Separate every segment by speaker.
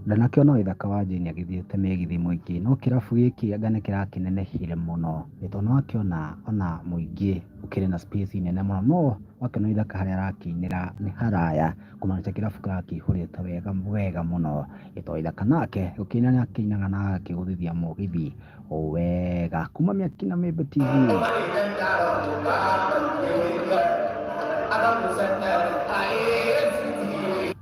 Speaker 1: Ndanakĩona Waithaka wa Jane agĩthiĩte mĩgithi mũingĩ, no kĩrabu gĩkĩ anga nĩ kĩrakĩnenehire mũno, nĩ tondũ nĩwakĩona ona mũingĩ ũkĩrĩ na space nene mũno, no wakĩona Waithaka harĩa arakĩinĩra nĩ haraya, kũmaanisha kĩrabu kĩrakĩihũrĩte wega wega mũno, nĩ tondũ Waithaka nake gũkĩina nĩ akĩinaga na agakĩgũthithia mũgithi wega. Kuma Mĩaki na Mĩmbi TV.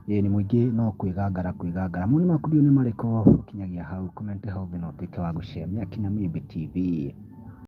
Speaker 1: Ĩĩ nĩ mũingĩ no kwĩgangara kwĩgangara. Mawoni maku ndiũĩ nĩ marĩkũ? Kinyagia hau comment hau thĩ na ũtuĩke wa gũ share Mĩaki na Mĩmbi TV.